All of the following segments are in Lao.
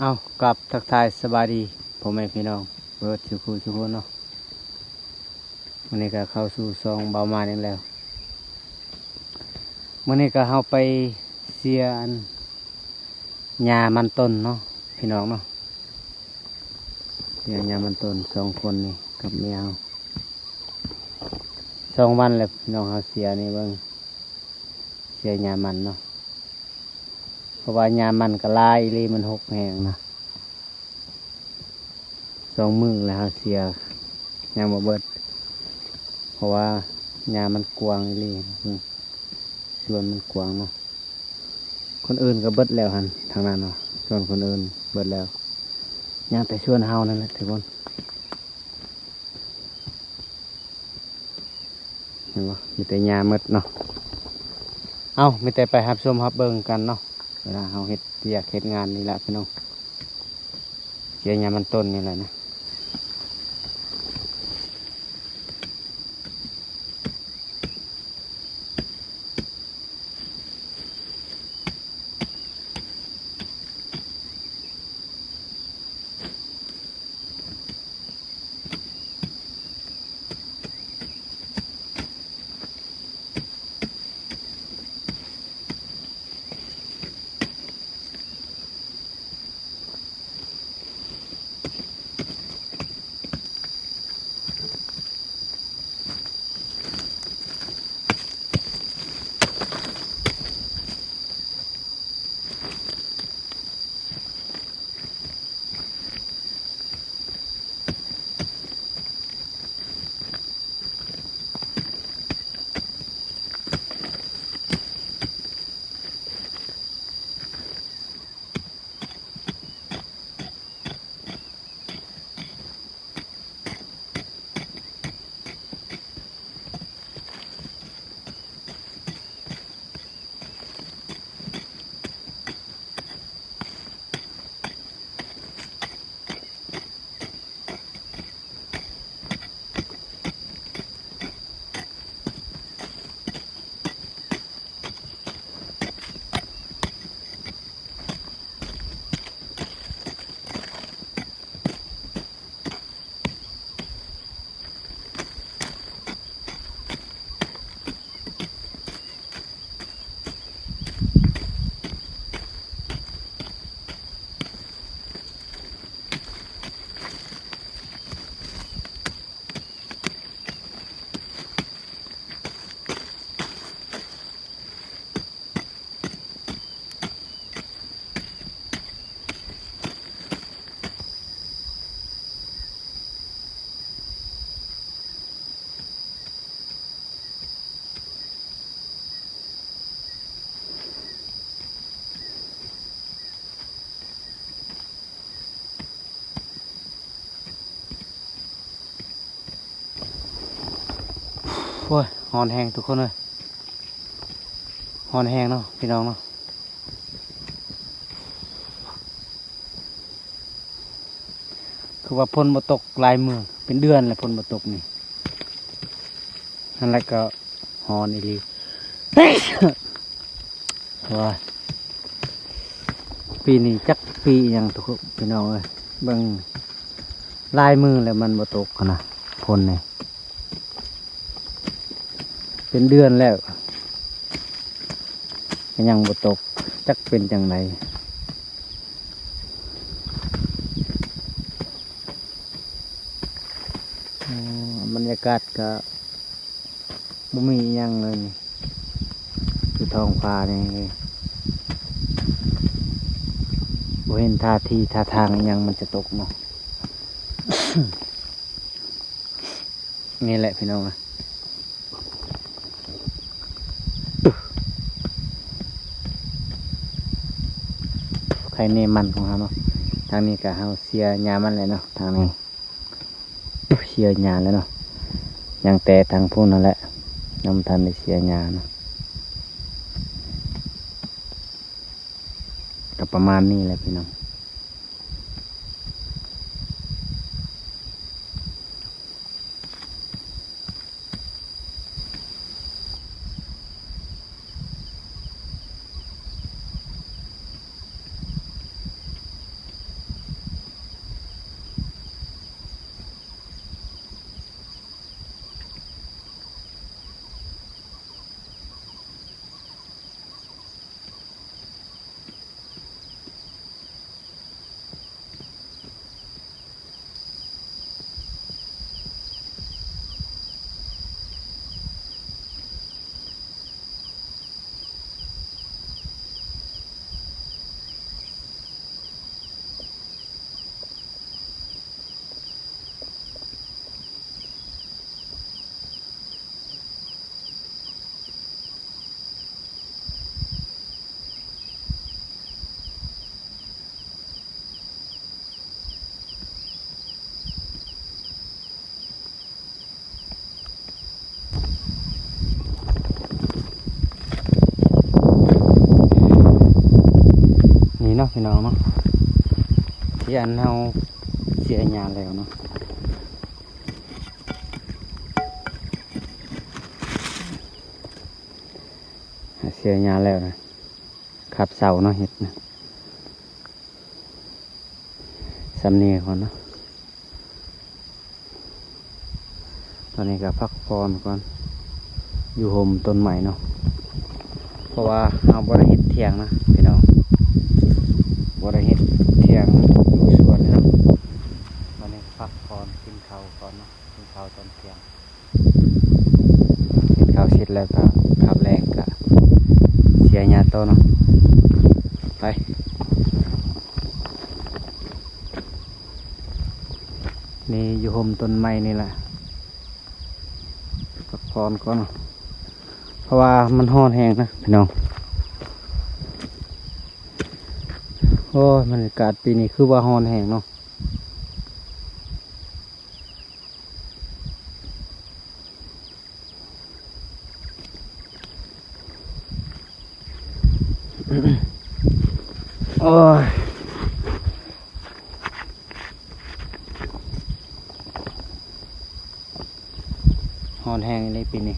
ເອົາ ກາບທັກທາຍສະບາຍດີພໍ່ແມ່ພີ່ນ້ອງເບິດສູ່ຄູ່ສູ່ຄົນເນາະ. ມື້ນີ້ກໍເຂົ້າສູ່ຊ່ອງເບົາມານອີກແລ້ວ. ມື້ນີ້ກໍເຮົາໄປເສຍອັນ ຫຍ້າມັນຕົ້ນເນາະພີ່ນ້ອງເນາະ. ເສຍຫຍ້າມັນຕົ້ນສອງຄົນນີ້ກັບເມຍເຮົາ. ສອງວັນແລ້ວພີ່ນ້ອງ ເຮົາເສຍນີ້ເບິ່ງ ເສຍຫຍ້າມັນເນາະ. ເພາະວ່າຫຍ້າມັນກໍຫຼາຍອີ່ຫຼີ ມັນຫົກແຮງນະ. ສອງມື້ແລ້ວເຮົາເສຍຍັງບໍ່ເບິດ ເພາະວ່າຫຍ້າມັນກວ້າງອີ່ຫຼີ ສວນມັນກວ້າງເນາະ. ຄົນອື່ນກໍເບິດແລ້ວຫັ້ນ ທາງນັ້ນເນາະ ສວນຄົນອື່ນເບິດແລ້ວ ຍັງແຕ່ສວນເຮົານັ້ນແຫຼະທຸກຄົນ. ເຫັນບໍ່ ມີແຕ່ຫຍ້າໝົດເນາະ. ເອົາ ມີແຕ່ໄປຮັບຊົມຮັບເບິ່ງກັນເນາະ ເວລາເຮົາເຮັດວຽກເຮັດງານນີ້ລະພີ່ນ້ອງ. ເສຍຫຍ້າມັນຕົ້ນນີ້ແຫຼະນະ. ໂອ້ຍ ຮ້ອນແຮງທຸກຄົນເອີຍ ຮ້ອນແຮງເນາະພີ່ນ້ອງເນາະ. ຄືວ່າຝົນບໍ່ຕົກຫຼາຍມື້ ເປັນເດືອນແລ້ວຝົນບໍ່ຕົກນີ້ ຫັ້ນແຫຼະກໍຮ້ອນອີ່ຫຼີ. ໂອ້ຍ ປີນີ້ຈັກປີອີ່ຫຍັງທຸກຄົນ ພີ່ນ້ອງເອີຍ ເບິ່ງຫຼາຍມື້ແລ້ວມັນບໍ່ຕົກຫັ້ນນະ ຝົນນີ້ ເປັນເດືອນແລ້ວ ກໍຍັງບໍ່ຕົກ ຈັກເປັນຈັ່ງໃດ. ອໍ ບັນຍາກາດກໍບໍ່ມີອີ່ຫຍັງເລີຍນີ້ ຄືທ້ອງຟ້ານີ້ ບໍ່ເຫັນທ່າທີທ່າທາງອີ່ຫຍັງມັນຈະຕົກເນາະ. ນີ້ແຫຼະພີ່ນ້ອງ ໄຄແນ່ມັນຂອງເຮົາເນາະ. ທາງນີ້ກໍເຮົາເສຍຫຍ້າມັນແລ້ວເນາະ ທາງນີ້ເສຍຫຍ້າແລ້ວເນາະ ຍັງແຕ່ທາງພຸ້ນຫັ້ນແຫຼະ ຍັງບໍ່ທັນໄດ້ເສຍຫຍ້າເນາະ. ກໍປະມານນີ້ແຫຼະພີ່ນ້ອງ. ໂ ນີ້ເນາະ ພີ່ນ້ອງເນາະ ທີ່ອັນເຮົາເສຍຫຍ້າແລ້ວເນາະ ເສຍຫຍ້າແລ້ວນະ ຄາບເສົາເນາະ ເຮັດນະ ສ່ຳນີ້ກ່ອນເນາະ. ຕອນນີ້ກໍພັກຜ່ອນກ່ອນ ຢູ່ຮົ່ມຕົ້ນໄມ້ເນາະ ເພາະວ່າເຮົາບໍ່ໄດ້ເຮັດຖຽງນະພີ່ນ້ອງ ບໍ່ໄດ້ເຮັດຖຽງຢູ່ສວນເນາະ. ຕອນນີ້ກໍພັກຜ່ອນ ກິນເຂົ້າກ່ອນເນາະ ກິນເຂົ້າຕອນທ່ຽງ ກິນເຂົ້າເສັດແລ້ວກໍ ຄາບແລງກໍເສຍຫຍ້າຕໍ່ເນາະ ໄປ. ນີ້ຢູ່ຮົ່ມຕົ້ນໄມ້ນີ້ແຫຼະ ພັກຜ່ອນກ່ອນ ເພາະວ່າມັນຮ້ອນແຮງນະພີ່ນ້ອງ. ໂອ້ຍ ບັນຍາກາດປີນີ້ຄືວ່າຮ້ອນແຮງເນາະ. ໂອ້ຍ ຮ້ອນແຮງອີ່ຫຼີປີນີ້.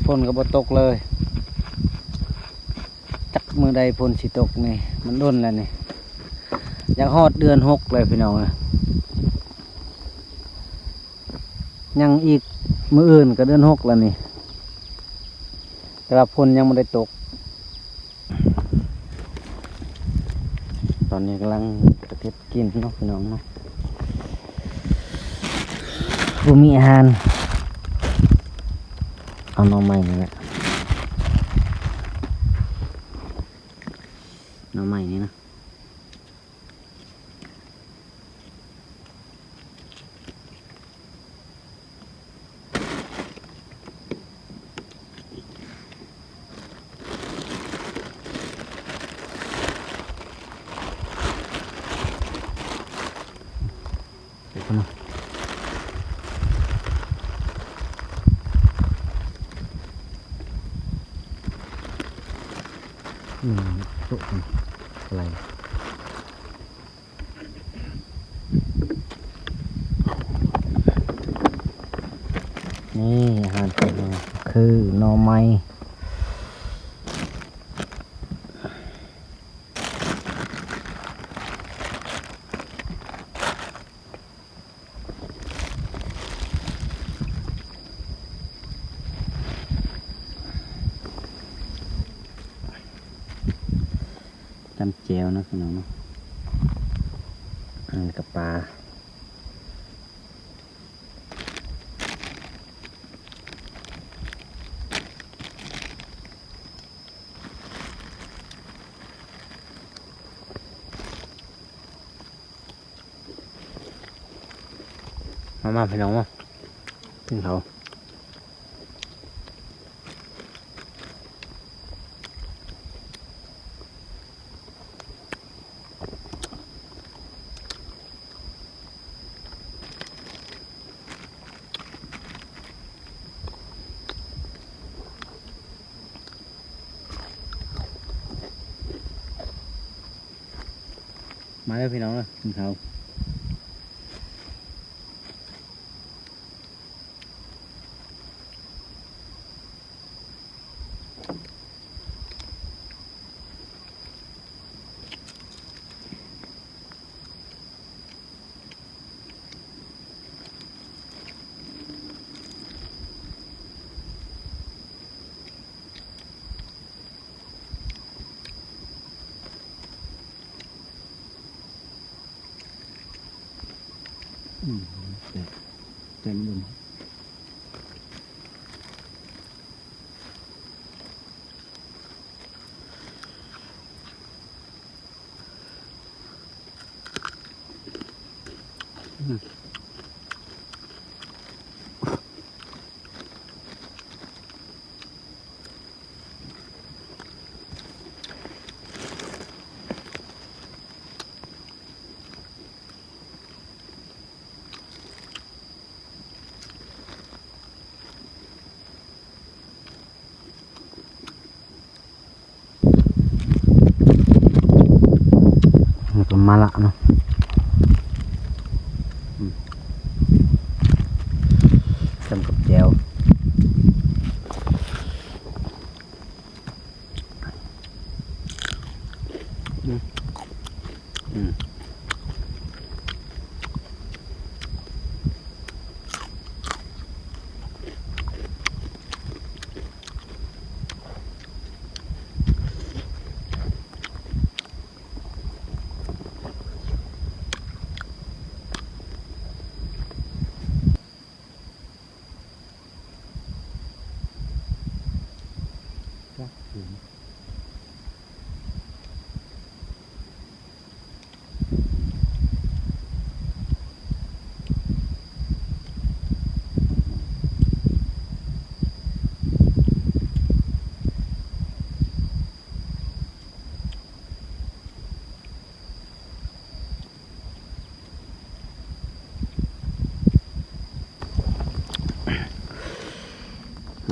ຝົນກໍບໍ່ຕົກເລີຍ ຈັກມື້ໃດຝົນຊິຕົກນີ້ ມັນດົນແລ້ວນີ້ ຢາກຮອດເດືອນຫົກແລ້ວພີ່ນ້ອງເອີຍ. ຍັງອີກ ມື້ອື່ນກໍເດືອນຫົກແລ້ວນີ້ ແຕ່ວ່າຝົນຍັງບໍ່ໄດ້ຕົກ. ຕອນນີ້ກຳລັງເກັບກິນເນາະ ພີ່ນ້ອງເນາະ ບໍ່ມີອາຫານ ເອົາໜໍ່ໄມ້ນີ້ແຫຼະ ໜໍ່ໄມ້ນີ້ນະ. ອືມ ໂຕະ ອາໄລ ນີ້ອາຫານຂອງເຮົາຄືໜໍ່ໄມ້ ຈຳແຈ່ວເນາະ ພີ່ນ້ອງເນາະ ອັນນີ້ກໍປາ. ມາ ມາ ພີ່ນ້ອງ ມາ ກິນເຂົ້າ. ມາເດີພີ່ນ້ອງເດີ ກິນເຂົ້າ. ອືມ ແຊບ ແຊບເບິ່ງ. ອືມ. ປະເນາະ ອືມ ຈ້ຳກັບແຈ່ວ ອືມ ອືມ.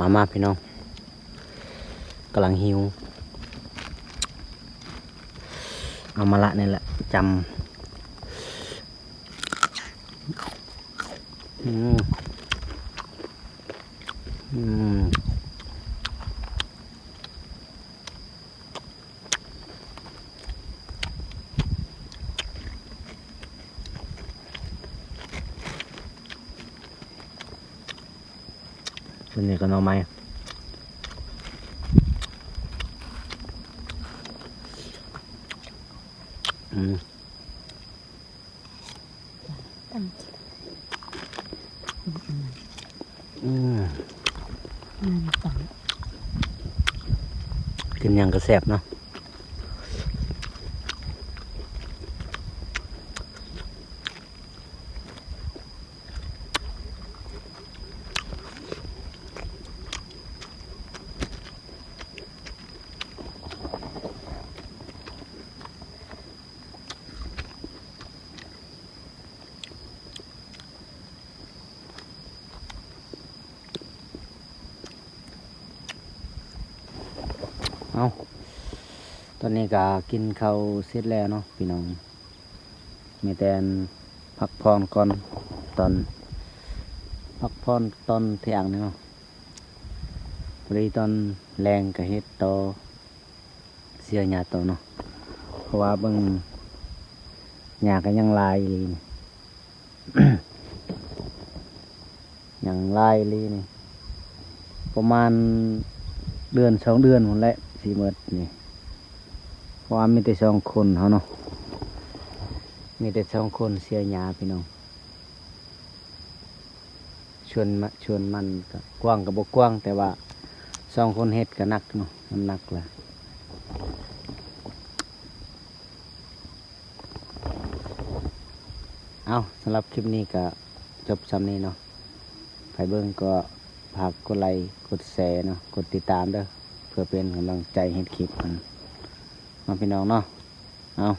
ມາ ມາ ພີ່ນ້ອງ ກຳລັງຫິວ ເອົາມາລະນີ້ແຫຼະ ຈ້ຳ ອືມ ອືມ. ອັນນີ້ກໍໜໍ່ໄມ້ ອືມ. ອືມ ກິນຫຍັງກໍແຊບເນາະ. ເອົ້າ ຕອນນີ້ກໍກິນເຂົ້າເສັດແລ້ວເນາະພີ່ນ້ອງ ມີແຕ່ອັນພັກຜ່ອນກ່ອນ ຕອນ ພັກຜ່ອນຕອນທ່ຽງນີ້ເນາະ ພໍດີຕອນແລງກໍເຮັດຕໍ່ ເສຍຫຍ້າຕໍ່ເນາະ ເພາະວ່າເບິ່ງຫຍ້າກໍຍັງຫຼາຍອີ່ຫຼີນີ້ ຍັງຫຼາຍອີ່ຫຼີນີ້ ປະມານເດືອນສອງເດືອນພຸ້ນແຫຼະຊິໝົດນີ້ ເພາະວ່າມີແຕ່ສອງຄົນເຮົາເນາະ ມີແຕ່ສອງຄົນເສຍຫຍ້າພີ່ນ້ອງ. ສວນມະ ສວນມັນກໍກວ້າງກໍບໍ່ກວ້າງ ແຕ່ວ່າສອງຄົນເຮັດກໍໜັກເນາະ ມັນໜັກລະ. ເອົາ ສຳລັບຄລິບນີ້ກໍຈົບສ່ຳນີ້ເນາະ ໃຜເບິ່ງກໍຝາກກົດໄລກົດແຊເນາະ ກົດຕິດຕາມເດີ້ ເພື່ອເປັນກຳລັງໃຈເຮັດຄລິບຫັ້ນເນາະ ພີ່ນ້ອງເນາະ. ເອົາ